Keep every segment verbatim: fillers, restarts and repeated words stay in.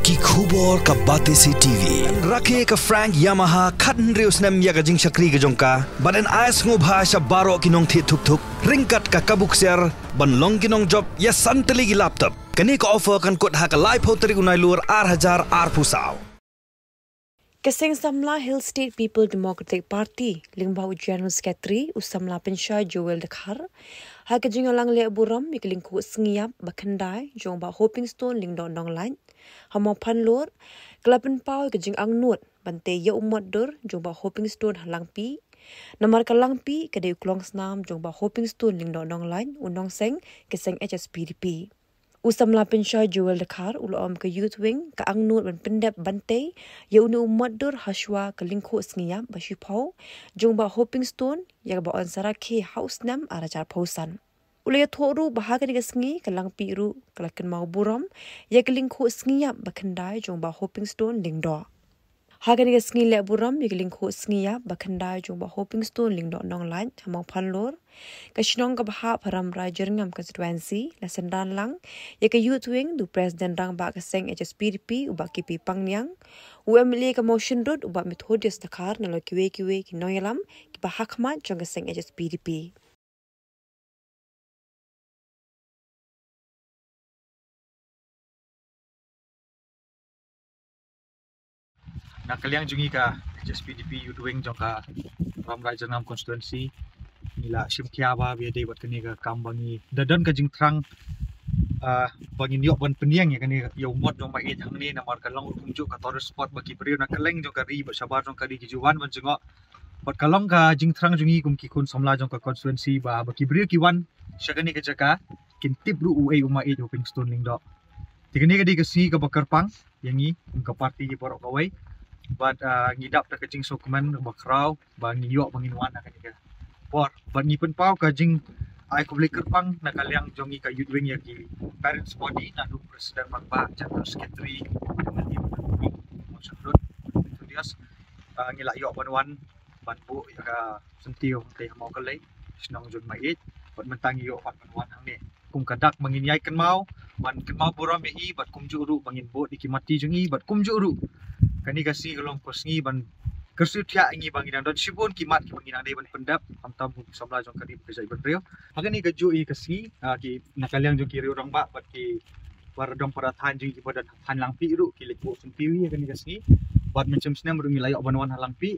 Ki khubor ka Batesi T V. Rakhe ka Frank Yamaha khathynriew snem ïa ka jingshakri ka jong ka. Bad yn ai sngewbha sha baroh ki nongthied thuk thuk ryngkat ka kabu ksiar ban long ki nongjop ïa san tylli ki laptop. Kane ka offer kan kut ha ka laiphew tarik u Nailur ar hajar arphew saw. Ka seng samla Hill State People Democratic Party, lyngba u General Secretary u samla Pynshai Joel Dkhar, ha ka jingïalang leh burom ïa ka lyngkhuh sngi ïap ba khyndai jong Bah Hopingstone Lyngdoh Nonglait ha Mawphanlur, ka la pynpaw ïa ka jingangnud ban tei ïa u mot dur jong Bah Hopingstone ha Langpih. Namar ka Langpih ka dei u klongsnam jong Bah Hopingstone Lyngdoh Nonglait, u nongseng ka seng H S P D P. U samla Pynshai Joel Dkhar u la ong ba ka Youth Wing ka angnud ban pyndep ban tei ïa une u mot dur hashwa ka lyngkhuh sngi ïap ba shiphew jong Bah Hopingstone, ïa kaba yn sa rakhe ha u snem ar hajar phew san. U la ïathuh ruh ba ha kane ka sngi ka Langpih ruh ka la kynmaw burom ïa ka lyngkhuh sngi ïap ba khyndai jong Bah Hopingstone Lyngdoh. Ha kane ka sngi leh burom ïa ka lyngkhuh sngi ïap ba khyndai jong Bah Hopingstone Lyngdoh Nonglait ha Mawphanlur, ka shnong kaba hap ha Rambrai Jyrngam Constituency la synran lang ïa ka Youth Wing da u President Rangbah ka seng H S P D P u Bah K P Pangniang, u M L A ka Mawshynrut u Bah Methodius Dkhar, nalor kiwei kiwei ki nongïalam kiba ha khmat jong ka seng H S P D P. Na ka liang jong ngi ka H S P D P Youth Wing jong ka Rambrai Jyrngam Constituency, ngi la shim khia ba ïadei bad kane ka kam ba ngi da don ka jingthrang, ah, ba ngin ïoh ban pynïeng ïa kane, ïa u mot jong Bah Ïeit hangne, namar ka long kumjuh ka tourist spot ba ki briew na kylleng jong ka ri bad shabar jong ka ri ki ju wan ban jngoh. Bad ka long ka jingthrang jong ngi kum ki khun samla jong ka constituency ba, ba ki briew ki wan sha kane ka jaka kin tip ruh uei u Maieit Hopingstone Lyngdoh. Te kane ka dei ka sngi kaba kyrpang ïa ngi kum ka party baroh kawei. Bad, ah, ngi dap da ka jingsngewkmen kaba khraw ba ngi ïoh ba ngin wan ha kane ka por. Bad ngi pynpaw ka jingai khublei kyrpang na ka liang jong ngi ka Youth Wing ïa ki parents body, naduh president, rangbah, general secretary, M L A, Mawshynrut, Methodius, ah, ngi la ïoh ban wan ban buh ïa ka syntiew hangtei ha Mawkyllei, shnong jong Maieit, bad mynta ngi ïoh pat ban wan hangne. Kum ka dak ba ngin ïai kynmaw, ban kynmaw burom ïa i, bad kumjuh ruh ba ngin bud ïa ki mati jong i, bad kumjuh ruh kane ka sngi ka long ka sngi ban kyrsiew thiah ïa ngi ba ngi dang don shibun ki mat kiba ngi dang dei ban pyndep, khamtam kum ki samla jong ka ri bad ka jaitbynriew. Ha kane kajuh ïa ka sngi, ah, ki na ka liang jong ki riew rangbah bad ki para dong para thaiñ jong ngi kiba don ha thaiñ Langpih ruh ki leit buh syntiew ïa kane ka sngi. Bad mynshem snem ruh ngi la ïoh ban wan ha Langpih.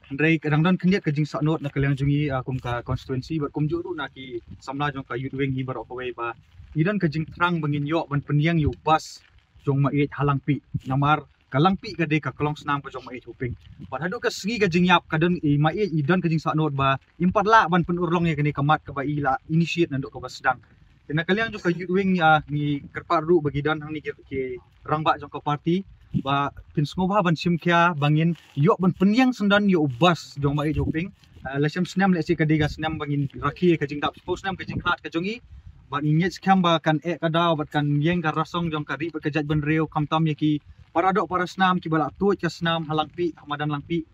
Hynrei ka dang don khyndiat ka jingsahnud na ka liang jong ngi, ah, kum ka constituency bad kumjuh ruh na ki samla jong ka Youth Wing hi baroh kawei ba ngi don ka jingthrang ba ngin ïoh ban pynïeng ïa u bus jong Maieit ha Langpih. Namar ka Langpih ka dei ka klongsnam ka jong Maieit Hoping. Bad haduh ka sngi ka jingïap ka don i Maieit i don ka jingsahnud ba im pat lah ban pynurlong ïa kane ka mat kaba i la initiate naduh kaba sdang. Te na ka liang jong ka Youth Wing, ah, ngi kyrpad ruh ba ki don hangne ki, ki rangbah jong ka party ba phin sngewbha ban shim khia ba ngin ïoh ban pynïeng syndon ïa u bus jong Maieit Hoping. Ah, la shem snem lehse ka dei ka snem ba ngin rakhe ka jingdap shiphew snem ka jingkhlad ka jong i. Bad ngi ngeit skhem ba kan eh ka daw bad kan ïeng ka rasong jong ka ri bad ka jaitbynriew khamtam ïa ki para doh para snam kiba la tuid ka snam ha Langpih, ha madan Langpih.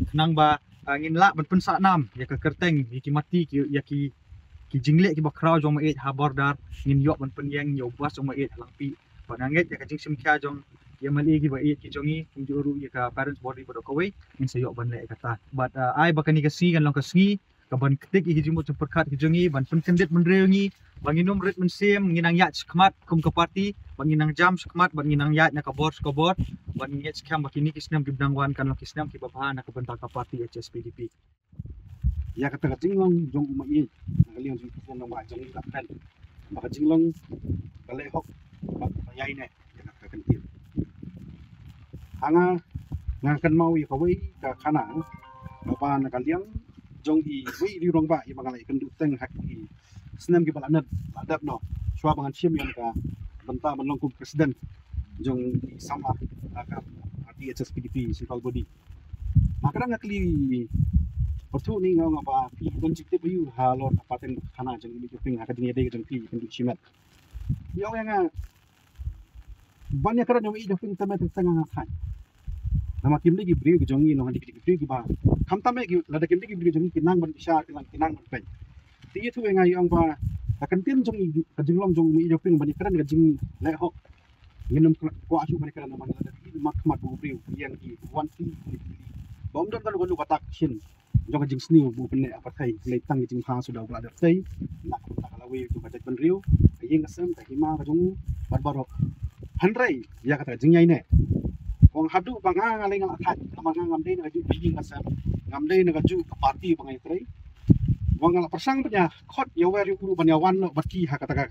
Khnang ba, ah, ngin lah ban pynsah nam ïa ka kyrteng, ïa ki mati, ki, ïa ki, ki jingleh kiba khraw jong Maieit ha border, ngin ïoh ban pynïeng ïa u bus jong Maieit ha Langpih. Bad nga ngeit ïa ka jingshim khia jong ïa ki M L A kiba ïeit ki jong ngi, kumjuh ruh ïa ka parents body baroh kawei, ngin sa ïoh ban leh ïa kata. Bad, ah, ai ba kane ka sngi kan long ka sngi kaban ktik ïa ki jingmut jingpyrkhat ki jong ngi, ban pynkyndit bynriew ngi ba ngin ym rit mynsiem, ngin nang ïaid shakhmat kum ka party, ba ngin nang jam shakhmat, ba ngin nang ïaid na ka bor sha ka bor. Bad ngi ngeit skhem ba kine ki snem kiba dang wan kan long ki snem kiba bha na ka bynta ka party H S P D P. Ïa kata ka jinglong jong u Maieit na ka liang jong u President Rangbah jong ngi ka kren ba ka jinglong ka leh hok bad ka ïaineh ïa kata ka kyntien. Ha nga, nga kynmaw ïa kawei ka khana kaba na ka liang jong iwei i riew rangbah iba nga la ïakynduh teng ha ki snem kiba la dep, la dep noh, shuwa ba ngan shim ïa ka bynta ban long kum president jong i samla ha ka party H S P D P central body. Nga kren nga kylli, pyrthuh ni nga ong ba phi don jingtip aïu halor ka pateng khana jong i Maieit Hoping ha ka jingïadei ka jong phi ïakynduh shimet. I ong ïa nga ban ïakren ïa u Maieit Hoping te me teng teng nga khaiñ. Namar kim dei ki briew ki jong ngi, long dei ki briew kiba, khamtam ïa ki, lada kim dei ki briew jong ngi ki nang ban bishar, ki nang, ki nang ban peit. Te ïathuh ïa nga, i ong ba ka kyntien jong i, ka jinglong jong u Maieit Hoping ban ïakren ka jingleh hok Ngin ym kwah shuh ban ïakren namar ngi la dep ïohi ha khmat u briew, ïeng hi, wan hi, ba ym don ka lok ka lok ka tak shin jong ka jingsniew ba u pyneh ha pyrthei, lei tang ka jingbha suda u la dep tei na ka bynta ka lawei jong ka jaitbynriew, ka ïing ka sem, ka hima ka jong u bad baroh. Hynrei ïa kata ka jingïaineh, ong haduh ba nga nga lei nga la thait namar nga ngam dei na ka juh ka ïing ka sem, ngam dei na ka juh ka party ba nga ïatrei. Ong nga la pyrshang ban ïa khot ïa wer ïa u ruh ban ïa wan noh bad ki ha kata ka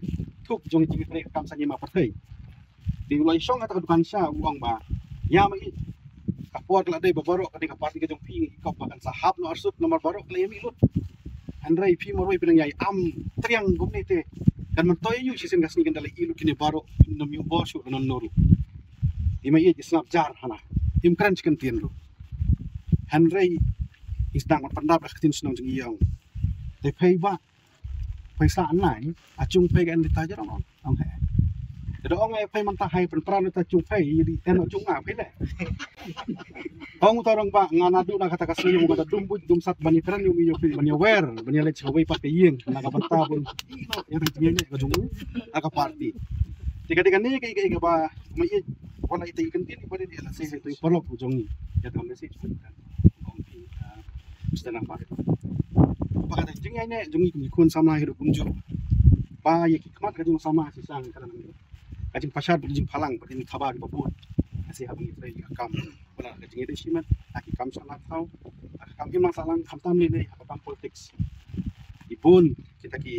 thup jong ka jingïatrei ka kam saiñ hima pyrthei. Te u la ïashong ha kata ka dukan sha, u ong ba, ïa ma i, ka por ka la dei ba baroh kane ka party ka jong phi i kop ba kan sa hap noh arsut namar baroh ka la ïa mih lut. Hynrei phi marwei phi nang ïa i am triang kumne te, kan myntoi ïa u shisien ka sngi kan da la i lut kine baroh, ym ïoh bor shuh na nonno ruh. I ma i i sngap jar hana, im kren shi kyntien ruh. Hynrei i sdang ban pyndap da ka ktien shnong jong i, ong, te phei ba pisa nai, a chung phei ka en lita jong ong, ong he. Te da ong ai phei mynta hai pynpra lita chung phei, i di en chung nga phei le. Ong uta u rangbah, nga naduh na kata ka sngi nga da dum buit dum sat ban ïakren ïa u, ïa u phei ban ïawer ban ïaleit sha kawei pat ka ïing na ka bynta ban ïa ka jingïaineh ka jong u ha ka party. Te ka dei kane ka, ka, kaba ma i, wala ita i kyntien i ba dei la sei, sei tu paralok jong i. Ïa ka message. Ong ki, ah, Mister Nangba. Ba ka dei jingïaineh jong i kum ki khun samla hi ruh kumjuh. Ba ïa ki khmat ka jong samla shisha ka dang ka jingpashat, ka jingphalang, ka jingthaba kiba bun. Ka shisha ba ngi trei ka kam, wala ka jingïadei shimet ha ki kam sha la thaw, ha ka kam imlang sahlang, khamtam lei lei ha ka kam politics. Ki bun kita ki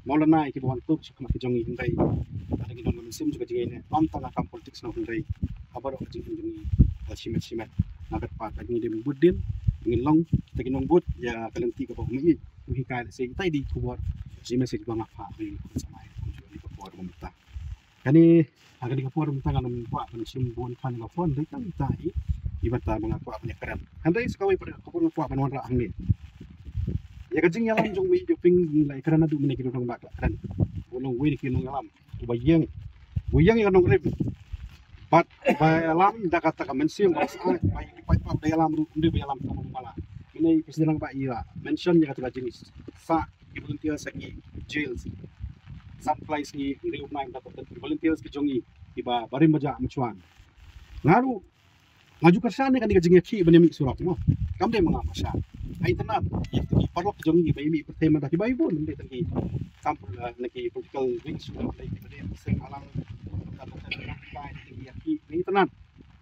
mawlynnai kiba wan tuh sha khmat ka jong ngi, hynrei lada ngi don ka mynsiem jong ka jingïaineh, ym tang ha kam politics noh hynrei ha baroh ka jingim jong ngi, ha shimet shimet. Nga kyrpad ba ngi dei ban bud dien, ngin long kita ki nongbud ïa ka lynti kaba u ma i u hikai. Lehse ita i dei khubor, shi message ba nga phah ïa ki khun samla kumjuh ha kane ka por ba mynta. Kane, ha kane ka por mynta ngam kwah ban shim bun kane ka por, dei tang ita i, i bynta ba nga kwah ban ïakren. Hynrei sa kawei pat ka por nga kwah ban wanrah hangne. Ïa ka jingïalam jong u ma i Jopping la ïakren naduh mynne, ki nongrangbah la kren. U long uwei na ki nongïalam uba ïeng, u ïeng ïa ka nongrim. Bad ba ïalam da kata ka mynsiem ba sah, ba ïa ki paidbah u da ïalam ruh, um dei ba ïalam kaba mala. Mynne i President Rangbah i la mention ïa kata ka jingsah ki volunteers ha ki jails. San plie sngi, hynriew bnai mynta ki volunteers ki jong ngi kiba barim bajah mynshwa. Nga ruh nga ju kyrshan ïa kane ka jingïakhih ban ïa mih surok mo. Kam dei ma nga marshal. Ai tang ïa ki paralok ki jong ngi ba ïa mih pyrthei mynta kiba ïa bun, ym dei tang ki, sampul, eh, na ki political wings, ym dei kiba dei seng alang. Ai tang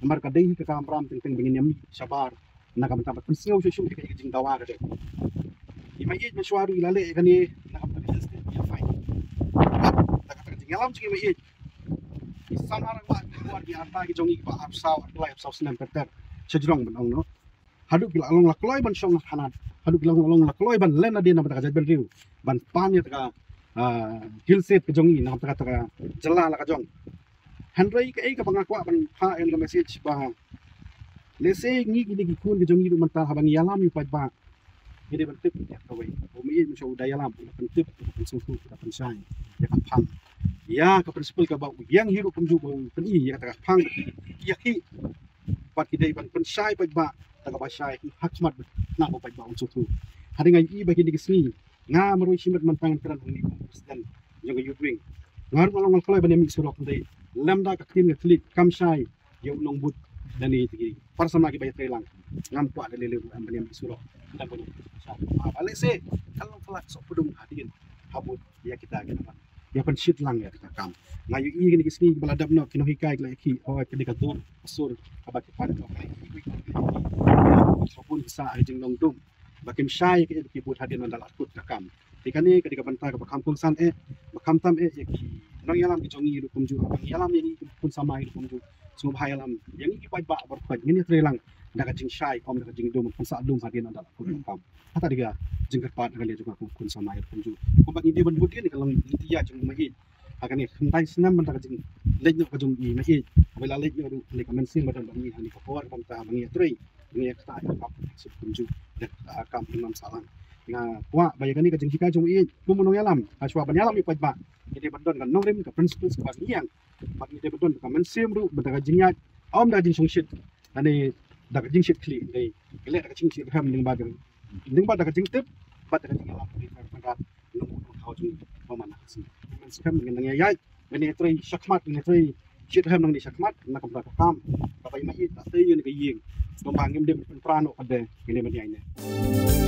namar ka dei hi ka kamram teng teng ba ngin ïa mih shabar na ka bynta ban pynsngew shuh shuh ïa ka jingdawa ka dei. I ma i mynshwa ruh i la leh ïa kane na ka bynta ka state ïa fine. Da kata ka jingïalam jong i ma i, i samla rangbah ki kwah ki ata ki jong i kiba arphew saw, arphew lai, arphew saw snem ter ter sha jrong ban ong noh. Haduh ki la long la kloi ban shong hana, haduh ki la long la kloi ban len nadien na ka bynta ka jaitbynriew, ban pan ïa ka, ah, hillstate ka jong i na ka bynta ka jylla la ka jong. Hynrei kaei kaba nga kwah ban phah ïa ka message ba lehse ngi kine ki khun ki jong ngi ruh mynta haba ngi ïalam ïa u paidbah, ngi dei ban tip ïa kawei. U ma i mynshwa u da ïalam, u da pyntip, u da pynsngewthuh, u da pynshai ïa ka phang, ïa ka principle kaba u ïeng hi ruh kumjuh ba u pyni ïa kata ka phang ïa ki. Bad ki dei ban pynshai paidbah da kaba shai ha khmat, na ba paidbah un sngewthuh. Hadien nga ïohi ba kine ki sngi nga marwei shimet mynta ngan kren hangne kum president jong ka youth wing. Nga ruh nga long nga kloi ban ïa mih surok, hynrei lymda ka ktien ka khlieh kam shai ïa u nongbud lane ïa ki para samla kiba ïatrei lang, ngam kwah da lei lei ruh ban ïa mih surok. Lymda ban ïa mih surok, ba lehse kan long ka lad sohpdung hadien ha bud ïa kita ki nongwan ïa pynshit lang ïa kita ki kam. Nga ïohi kine ki sngi kiba la dep noh, ki nonghikai ki la ïakhih, hooid, ka dei ka dur ka sur kaba ki pan jong ka la ïakhih. Ki bun ki sah ha ka jinglong dum ba kim shai ïa kaei ba ki bud hadien ynda la kut ka kam. Te kane ka dei ka bynta kaba kham kongsan eh, ba khamtam eh ïa ki nongïalam ki jong ngi ruh kumjuh, ba ngi ïalam ïa ngi ki khun samla ruh kumjuh. Sngewbha ïalam ïa ngi ki paidbah baroh khoit, ngin ïatrei lang da ka jingshai, ym da ka jingdum, kham sah dum hadien ynda la kut ka kam. Kata dei ka jingkyrpad ka liang jong nga kum khun samla ruh kumjuh. Kumba ngi dei ban bud ïa ka long lynti jong u ma i ha kane khyndai snem mynta ka jingleit noh ka jong i ma i. Haba la leit noh ruh, lei ka mynsiem ba don ba ngi ha kane ka por ba mynta ba ngi ïatrei, ngi ïa kata ïa ka kam kumjuh, ïa ka kam imlang sahlang. Nga kwah ba ïa kane ka jinghikai jong i kum u nongïalam, ha shuwa ban ïalam ïa u paidbah, ngi dei ban don ka nongrim, ka principles kaba ngi ïeng, bad ngi dei ban don ka mynsiem ruh, bad da ka jingïaid, ym da ka jingshongshit lane da ka jingshit khlieh. Dei ka leh da ka jingshit rhem lyngba ka, lyngba da ka jingtip bad da ka jingïalam, dei ka pynrap nongbuh nongthaw jong ngi ba man la ka sngi. Mynsiem ngin nang ïaid, ngin ïatrei shakhmat, ngin ïatrei Shit hem nang ni shakhmat na kamra ka kam. Ka bai ma i ta te yin ka ying. Dong ba ngim dem pran o ka de. Kini ma ni ai ne.